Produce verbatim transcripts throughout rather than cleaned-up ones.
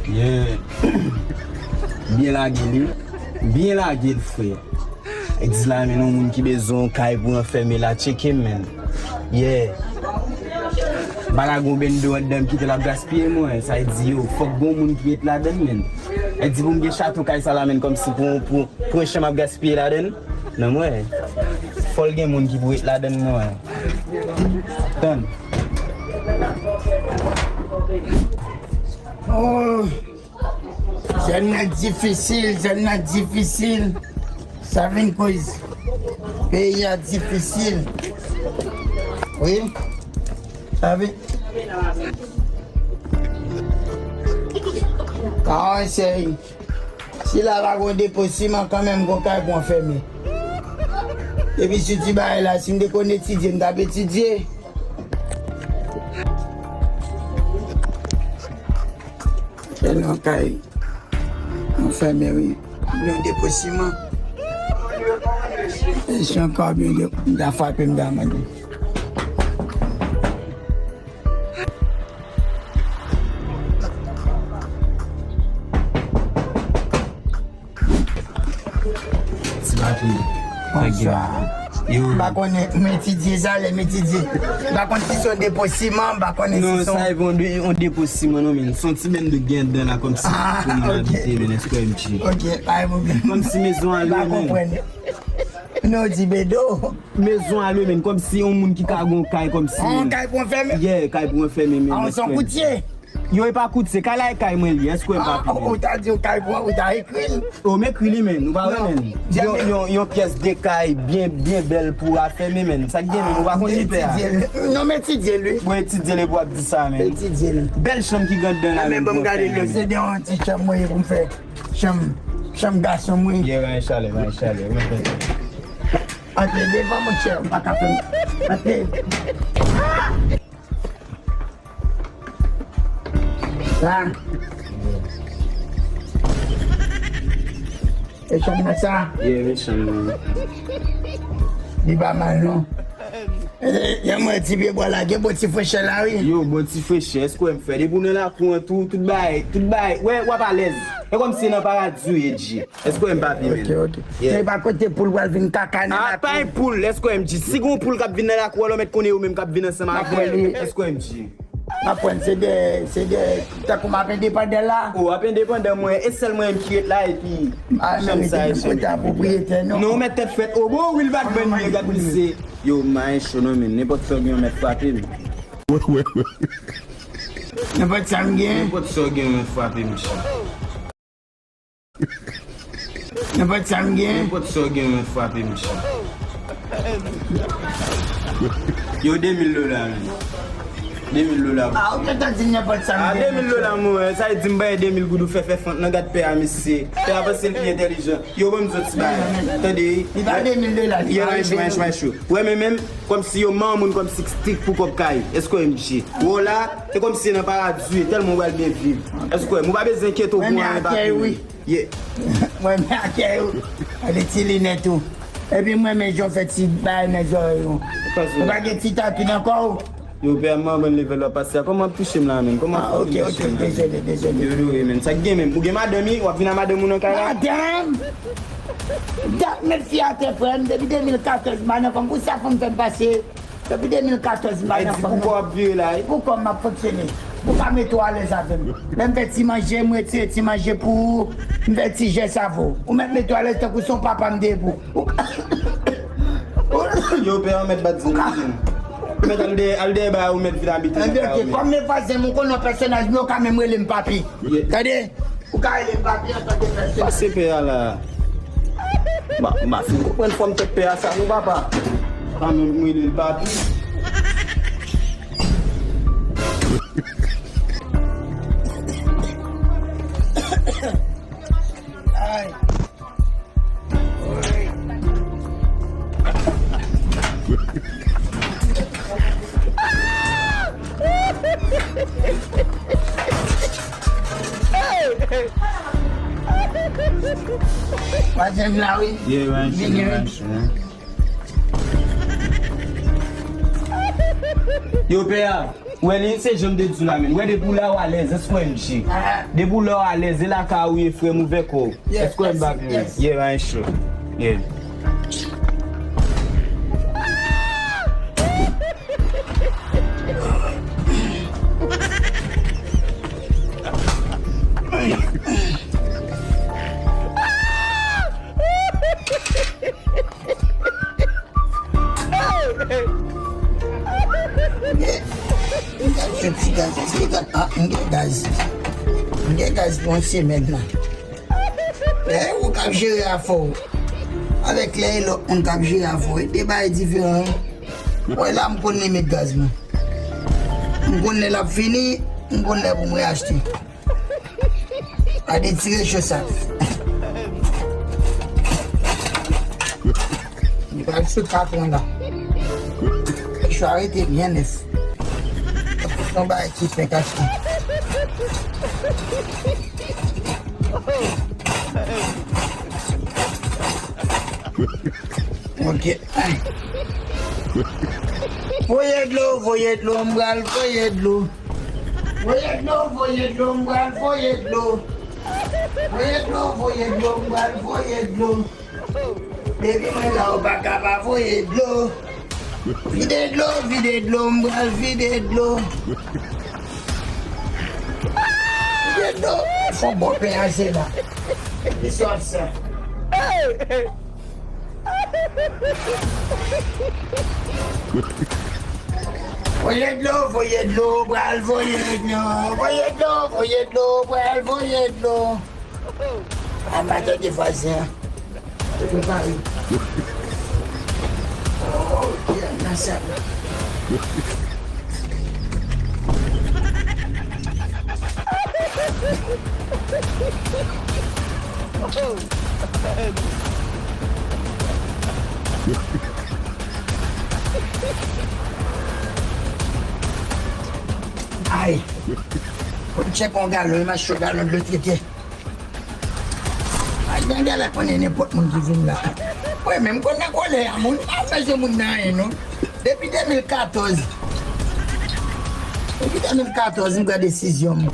Yeah. Byen lage li. Byen lage l, frè. Egzis la, men yon moun ki bezwen yon kay pou anfème la, tcheke m, men. Yeah. M pa ka gen yon bendo anndan m kite l ap gaspiye mwen. Sa vle di, yo, fòk gen yon moun ki ret ladan l, men. Sa vle di pou m gen chato kay sa la, men, kòmsi pou, pou, pou yon chanm ap gaspiye ladan l. Non, mwen. Fò l gen moun ki pou ret ladan l, mwen. Tann. Oh. Zòn nan difisil, zòn nan difisil. Sa vin koz peyi a difisil. Wi. Sa vin. Ka ansèy. Si la pa gon depo siman, kanmenm gon kay pou anfème. Epi si ti bagay la, si m te konn etidye, m t ap etidye. Fè nan kay. Anfème, wi. Yon depo siman. E si ankò byen de, m ta frape, m ta mande. Ti papi. Bonswa. Yo. M pa konnen, m etidye sa, lè m etidye. M pa konn si se yon depo siman, m pa konnen si se yon... Non, sa e pa yon de-, yon depo siman, non, men. Se yon ti bendo ki gen anndan la, kòmsi pou moun abite, men, èske M G? Ok, pa gen pwoblèm. Kòmsi mezon a lwe, men. M pa konprann. Non, di bedo. Mezon a lwe, men. Kòmsi yon moun ki ka gen yon kay, kòmsi. Yon kay pou anfème? Yeah, kay pou anfème, men. A, yon son koutye? Yo, e pa koutye, kay la e kay mwen li, èske w pa pi byen? Ou ta di w kay pou, ou ta ekri l. O, m ekri li, men, ou pa wè, men. Yon, yon, yon pyès de kay byen, byen bèl pou afème, men. Sa k gen, men, ou pa konn li pè a. Non, m etidye l, wi. Bon, etidye l epi w ap di sa, men. Etidye l. Bèl chanm ki gen anndan la, men, bon, m gade l, se de yon ti chanm mwen ye pou m fè. Chanm, chanm gason mwen. Ye, bay chalè, bay chalè. Antre devan, monchè, ou pa ka fè m. Antre. Sa. E chanm nan sa? Yeah, men chanm nan. Li pa mal, non. E, e, mwen, ti pye bwa la, gen bon ti frechè la, wi. Yo, bon ti frechè, èske w wè m fè? Depi w nan lakou an tou, tout bagay, tout bagay, wè, w ap alèz. E kòmsi nan paradi w ye, G. Èske w wè m pa pi, men? Ok, ok. Yeah. Se pa kote poul pral vin kaka nan lakou. A, pa yon poul, èske w wè M G? Si gon poul k ap vin nan lakou a, lè w mèt konnen yo menm k ap vin ansanm avè l. Èske w wè M G? M aprann, se de, se de, tankou m ap endepandan la. O, w ap endepandan mwen, e sèl mwen menm ki ret la, epi chanm sa e chanm. Kote a pwopriyetè, non? Non, ou mèt tèt frèt. O, bon, wi, l va t ban m, gad misye. Yo, m pa cho non, men, nenpòt sa w gen, w mèt frape m. Nenpòt sa m gen? Nenpòt sa w gen, w mèt frape m, mesye. Nenpòt sa m gen. Nenpòt sa w gen, men frape, mesye. Yo, de mil dola, men. De mil dola. A, ou gentan di nenpòt sa m gen. A, de mil dola, mwen. Sa vle di m bay de mil goud ou fè fè fant nan, gad pè a, mesye. Pè a panse l pi entèlijan. Yo, ban m zòt ti bagay. Tande. Li pa de mil dola, li pa de mil dola. Yo, bay cho, bay cho. Wè, men menm, kòmsi yo man moun kòmsi k strik pou kòb kay. Èske w M G? Wè w la, se kòmsi se nan paradi w ye, tèlman w pral byen viv. Èske w wè m? Ou pa bezwen enkyete w pou anyen, papi. Mwen renmen akèy ou. Gade ti linèt ou. Epi mwen renmen jan w fè ti bagay nan zòrèy ou. Ou pa gen ti tatu nan kò w? Yo, pè a, m ban level w ap pase a. Kòman w ap touche m la, menm? Kòman w ap touche m? Ah, ok, ok, dezole, dezole. Yo, yo, men, sa k gen menm? Ou gen madanm, wi? W ap vin ak madanm ou nan kay la? Madanm? Dat mèt fi atè, frè m, depi de mil katòz, m pa nan fanm. Pou sa fanm fè m pase? Depi de mil katòz, m pa nan fanm, non. Pou kò w ap vire la, wi. Pou kò m ap fonksyone. Pou ka mete w alèz avè m. Lè m fè ti manje, m retire ti manje pou ou. M fè ti jès avè w. Ou mèt mete w alèz tankou se yon papa m te ye pou ou. Yo, pè a, ou mèt bat zin. Ou mèt al dèyè, al dèyè ba ou mèt vin abite nan kay ou menm. Kòm men vwazen m, ou konnen yon pèsonaj, men ou ka menm rele m papi. Tande? Ou ka rele m papi antanke pèsonaj. Pase pè a la. M pa, m pa fin konprann fòm tèt pè a sa non, papa. Pa menm rele l papi. Patnè m la, wi. Yeah, man, vini, wi. Yo, pè a, wè li se jan m te di w la, men. Wè depi w la w alèz, èske w enjoy? Depi w la w alèz, e lakay ou ye, frè m, ouvè kò w. Èske w enjoy? Yeah, man, sure. Yeah. M gen yon ti gaz, ti gaz, ah, m gen gaz. M gen gaz pou yon semèn la. Lè e ou k ap jere afè w. Avèk lè e lòt moun k ap jere afè w, e de bagay diferan, wi. Wè la, m konn limit gaz mwen. M konn lè l ap fini, m konn lè pou m reyachte. Gade ti recho sa. Li pral sot patwon la. Recho a rete byen nèf. Yon bagay ki fèk achte. Ok. Voye dlo, voye dlo, m pral voye dlo. Voye dlo, voye dlo, m pral voye dlo. Voye dlo, voye dlo, m pral voye dlo. Depi mwen la, ou pa ka pa voye dlo. Vide dlo, vide dlo, m pral vide dlo. Vide dlo. Fò bon pen ase la. Li sòt sa. Voye dlo, voye dlo, pral voye dlo. Voye dlo, voye dlo, pral voye dlo. A maten de vwazen an. Te prepare. Oh, yeah, nan sa. Ay. Pou m tcheke yon galon, m achte yon galon dlo trete. Ay, nan galè konnen nenpòt moun ki vin la. Mwen menm, konnen kolè a, moun pa bezwen moun nan anyen, non. Depi de mil katòz, depi de mil katòz, m pran desizyon m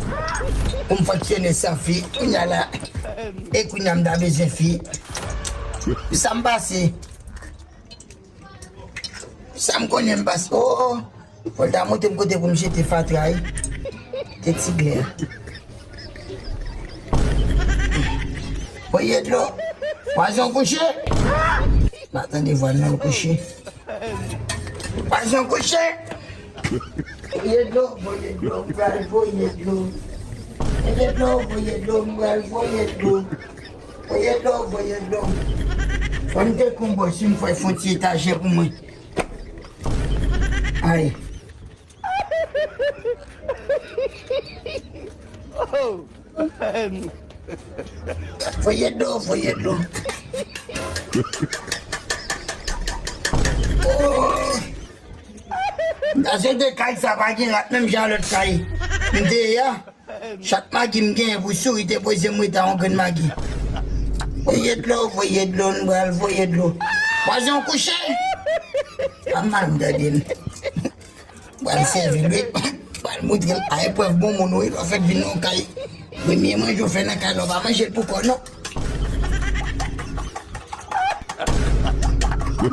pou m fonksyone san fi. Kounye a la, e kounye a m ta bezwen fi. Sa m pase. Sa m konnen m pase. Oh, oh. Fò l ta montre m kote pou m jete fatra, wi. Te ti glè. Voye dlo. Pwazon kouche. Pa tande vwa l non, l kouche. Pwazon kouche. Voye dlo, voye dlo, m pral voye dlo. Voye dlo, voye dlo, m pral voye dlo. Voye dlo, voye dlo. Fò m te konbo si m fè fon ti etajè pou mwen. Ay. Oh, man. Voye dlo, voye dlo. Oh. M ta swete kay sa pa gen rat menm jan lòt kay m te ye a. Chak magi m genyen pou souri te poze m ret a yon grenn magi. Voye dlo, voye dlo, m pral voye dlo. Pwazon kouche. Pa mal m tande l. M pral sèvi l, wi. M pral montre l a eprèv bon moun, wi. Lè w fèk vin nan yon kay, premye manje w fè nan kay la, w pa manje l pou kò w, non.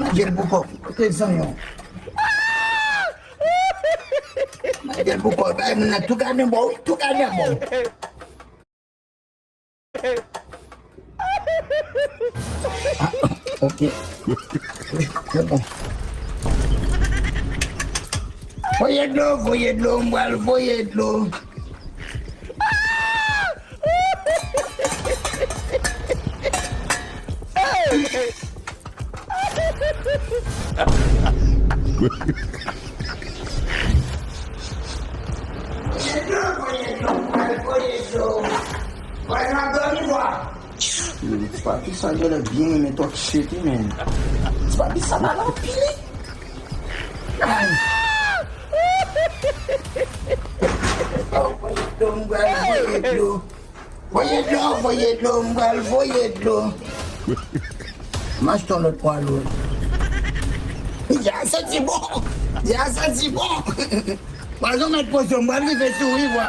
Manje l pou kò w. Kote zanyon? Manje l pou kò w. Bay moun nan tou gade bò, wi. Tou gade bò. Ah, ok. Se bon. Voye dlo, voye dlo, m pral voye dlo. Ti papi sa genlè byen renmen talk shit wi, men. Ti papi sa mal anpil wi. Ay. Oh, voye dlo, m pral voye dlo. Voye dlo, voye dlo, m pral voye dlo. M achte yon lòt pwa lou. Ya santi bon. Ya santi bon. Pwa zo mèt poze, m pral rive sou wi, vwa.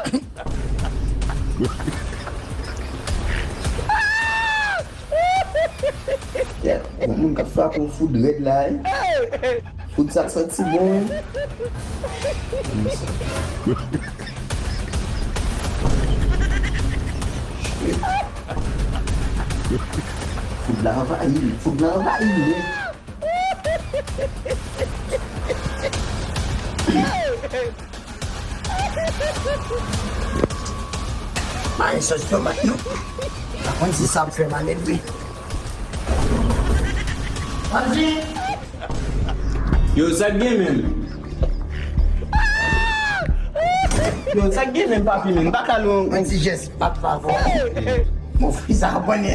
Yeah, yon moun k ap frape yon foud rèd la, wi. Fout sa k santi bon, wi. Fout la anvayi l, fout la anvayi l, wi. Mari sòs tomat nou. Pa konn si sa ap fè mal vre. Anvi. Yo, sa k gen menm? Yo, sa k gen menm, papi, menm? Pa ka lwen yon ti jès, pa favò. Mon fi sa konprann,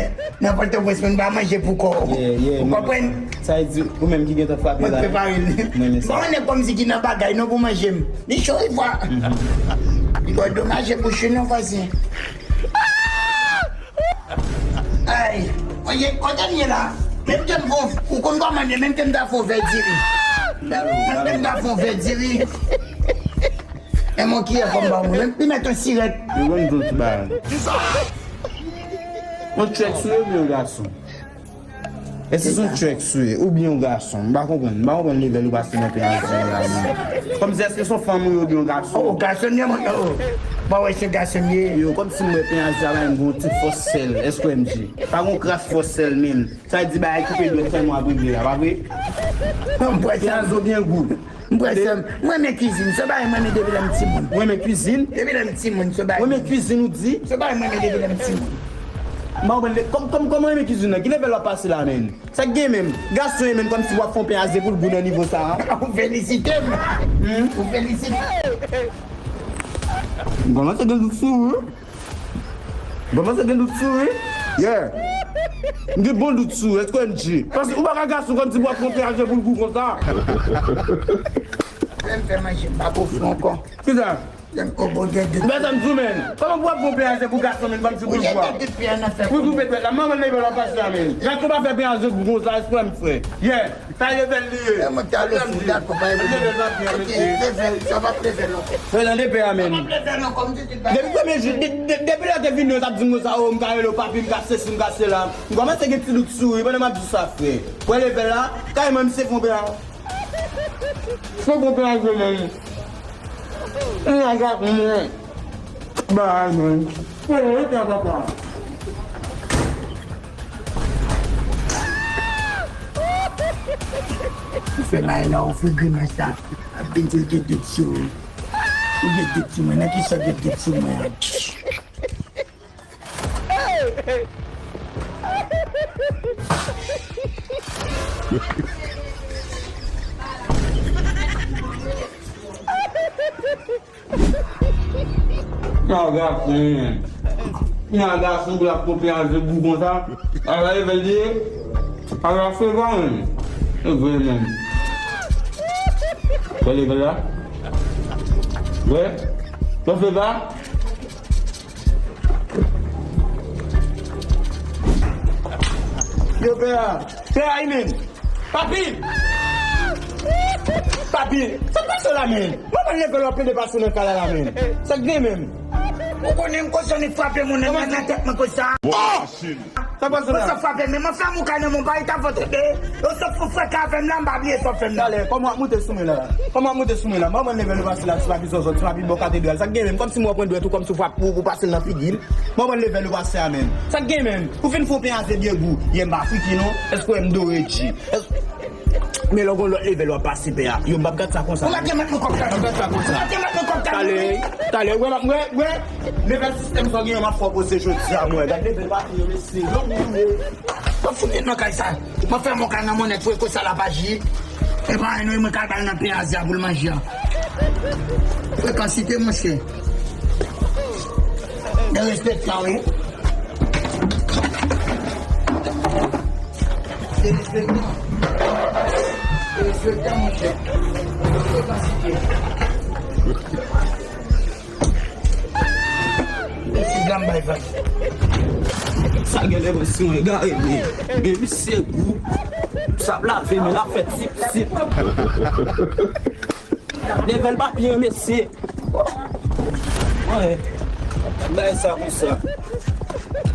nan Pòtoprens, moun pa manje pou kò w. Yeah, yeah, ou konprann? Sa vle di, ou menm ki gentan frape la. Mwen prepare li. Mwen men sa. Bon, nèg kòmsi ki nan bagay, non, pou manje m. Li cho, li fwa. Li bò domaje bouch li, non, vwazen. Ay, oye, kote m ye la? Menm ke m fon, ou konn kòman m ye, menm ke m ta fon vè diri. Menm ke m ta fon vè diri. E mon kiyè fò m ba ou, menm li mèt yon sirèt. Yo konn tout bagay. Yon tchèk sou yo, yon gason. Èske se yon tchèk sou yo, oubyen yon gason? M pa konprann. M pa konprann level ou pase nan peyi Ayiti la, menm. Kòmsi èske se yon fanm ou ye oubyen yon gason? Oh, gason m ye, mwen, oh. Bon, wè, se gason m ye. Yo, kòmsi m wè peyi Ayiti la, pa gen yon ti fòs sèl, èske w M J? Pa gen yon kras fòs sèl, menm. Sa vle di bagay koupe dwèt sèlman ap regle la, pa vre? Non, m kwè se. Peyi Ayiti byen gou. M kwè se, m renmen kwizin, se bagay m renmen depi lè m timoun. Ou renmen kwizin? Depi lè m timoun, se bagay. Ou renmen kwizin, ou di? Se bagay m renmen depi lè m timoun. M pa konprann, kòm, kòm, kòman renmen kwizin nan? Ki level w ap pase la, menm? Sa k gen menm? Gason ye menm, kòmsi w ap fè yon pen a ze pou l gou nan nivo sa a. Ou felisite m. Hmm? Ou felisite m. M kòmanse gen dout sou ou, wi. M kòmanse gen dout sou ou, wi. Yeah. M gen bon dout sou ou, èske M J? Paske ou pa ka gason kòmsi w ap fè yon pen a ze pou l gou konsa. Lè m fè manje, m pa gon fou ankò. Kisa? Lè m, oh, bon, gen dout. Ou pa janm di w, menm. Kòman pou w ap fè yon pen a ze pou gason, menm, kòmsi pou l gou a? Ou gen dout, pi an afè. Wi, koupe dwèt la. Manman level w ap pase la, menm. Gason pa fè pen a ze pou gou konsa, èske M J? Yeah. Sa level li ye. Lè mwen ta lo sou dakò, pa yon level. Level pa byen, mesye. Level, sa pa level ankò. Fè nan de pè a, menm. Sa pa level ankò, m di tout bagay. Depi premye jou, de, de, depi lè w te vini, w t ap di m konsa, oh, m ka rele w papi, m ka sesi, m ka sela. M kòmanse gen ti dout sou ou, wi, pandan m ap di w sa, frè. Wè level la, kareman misye fon pen a. Fon pen a, menm. Bagay, man. Fè, fè, papa. Ou fè bagay la, ou fè grimas la. Ap vin di l gen dout sou ou. Ou gen dout sou mwen. Nan kisa w gen dout sou mwen an? Nan gason, nan gason pou l ap konpe a ze gou konsa. Ala level li ye. Ala feva menm. Se vre menm. Wè level la? Wè. Wè feva? Yo, pè a. Pè a, men. Papi! Papi! Sa k pase la, men? Manman leve lò pede pase nan kay la, men. Sa k gen, men? Ou konnen m kochon li frape moun nan tèt mwen konsa. Sa k pase la? Sa frape, men mwen fè mou kay nan mwen, pa eta vote de. Yo sot fou frè ka avè m la, m pa bliye sa w fè m la. Talè, kòman w ap moute sou mwen la? Kòman w ap moute sou mwen la? Manman leve lò pase la, ti papi zòzò, ti papi bò katedral. Sa k gen, men? Kòmsi mwen pran dwèt ou, kòmsi w frape pou, pou pase nan figi l. Manman leve lò pase a, men. Sa k gen, men? Ou fin fè yon pen a ze byen gou. Yè m pa friki, non. Èske w wè m dore, G? Men lè w gon lòt level w ap pase pè a. Yo, m p ap gad sa konsa. Ou mèt remèt mwen kòb talè. M p ap gad sa konsa. Ou mèt remèt mwen kòb talè. Talè, talè, wè, wè, wè. Level sistèm sa w genyen, m ap fè w poze jodi a, mwen. Gad level papi yo, mesye. Yo, mwen. Mwen fout nan kay sa. Mwen fè mwen kay nan monnèt, fwe konsa la pa ji. E pa yon mwen kay bal nan pen a ze a pou l manje a. Frekansite, monchè. Derespektan, wi. Derespektan. Derespektan, monchè. Frekansite. Mèsi, Sa genlè mwen si mwen egare men. Men misye gou. Sa ap lave men l ap fè tip tip. Level pa byen mesye. Mwen bay sa konsa.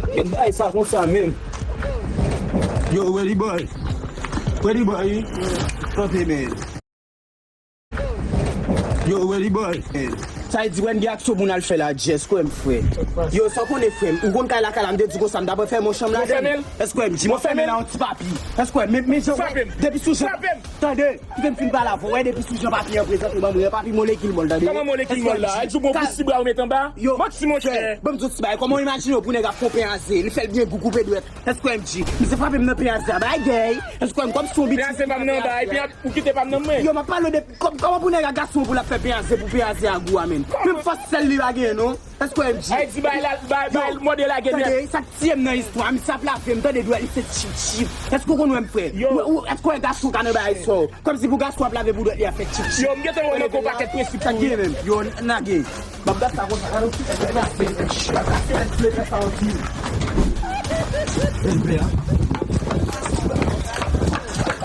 Mwen bay sa konsa menm. Yo, ready boy. Ready boy. Kanpe men. Yo, ready boy. Sa vle di wè n gen aksyon pou n al fè la, Jess, kwè m frè. Yo, sa w konnen frè m, ou konn kay la, kay la, m te di konsa, m ta pral fè mon chanm la. Èske wè m di, mwen fèmen la yon ti papi. Èske wè, men, men jan, depi sou jan, tande, kite m fin pale avè w, wè, depi sou jan papi an prezante ban mwen, papi molekil mwen, tande. Kòman molekil mwen la? Èske wè m di, bon, pou ti bra ou met anba? Yo, manti monchè. Ban m di w ti bagay, kòman w imajine w pou nèg ap fè yon pen a ze, li fè l byen gou koupe dwèt. Èske wè m di, misye frape m nan pen a ze a, bagay gèy. Èske wè m kòm si yon biti. Pen a ze pa m nan anba, epi ou kite pa m nan men. Yo, m ap pale de, kòm, kòman pou nèg a gason pou l ap fè pen a ze, pou pen a ze a gou a menm. Menm fòs sèl li pa genyen non. Èske wè m di. Ay, di bay la, bay, bay, mòde lage nèt. Tande, sa k tiye m nan istwa, misye ap lave m, tande dwèt li se chip chip. Èske w konn wè m frè? Yo. Ou, ou, èske w wè gason ka nan bagay sa? Kòmsi pou gason ap lave pou dwèt li a fè chip chip. Yo, m gentan wè nan gon pakèt prensip tou wi. Sa k genyen menm? Yo, n lage. M ap gad sa konsa, gade yon ti nèg ki pase, pase nèg vle fè sa yon ti. Bèl pè a.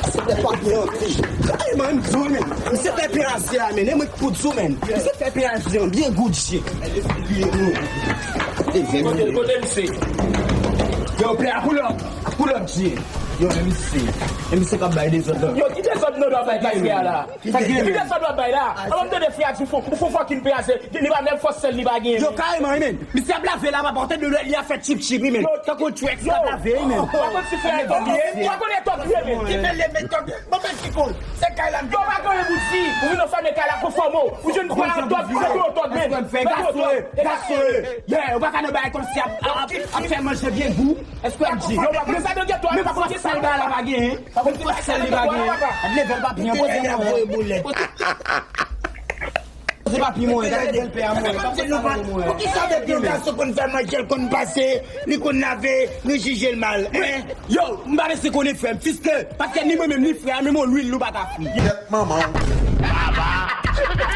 Se tèt pa byen anpil. Ay, man, m di w, men. Misye fè pen a ze a, men. E mwen ki pou di w, men. Misye fè pen a ze a, byen gout, shit. Kote, kote misye? Yo, pè a, pull up. Pull up, G. Yo, men misye. E misye k ap bay dezòd la. Yo, ki dezòd nou dwe bay kay frè a la? Ki dezòd w ap bay la? Avan m tande frè a di w fon, ou fon fòkin pen a ze, li pa menm fòs sèl li pa genyen. Yo, kareman, wi, men. Misye ap lave la, papa, w tande dwèt li a fè chip chip, wi, men. Tankou Trex k ap lave, wi, men. Yo, w pa konn si frè a e kòb li ye, w pa konn e tòg li ye, men. Ki fè l e men tòg? Bon, men ki konn? Se kay la m. Yo, pa konn e bout fi, ou vin nan fanmi kay la, konfòme w. Ou jwenn frè a tòg, ou pa konn tòg, men. Fè gason, gason, yeah, ou pa ka nan bagay kòmsi ap, ap, ap fè manje byen gou. Èske w ap di? Yo, pa konn sa nan geto a, men pa konn fòs sèl bagay la pa genyen. Konn fòs sèl li pa genyen. Level pa byen, poze mwen. Se pa pi mwen, gade level pè a mwen. Poukisa depi yon gason konn fè manje, l konn pase, li konn lave, nou jije l mal, en? Yo, m pa bezwen konnen frè m, fiske, paske ni mwen menm ni frè a, menm yon lwil nou pa ka fri. Kèt manman w.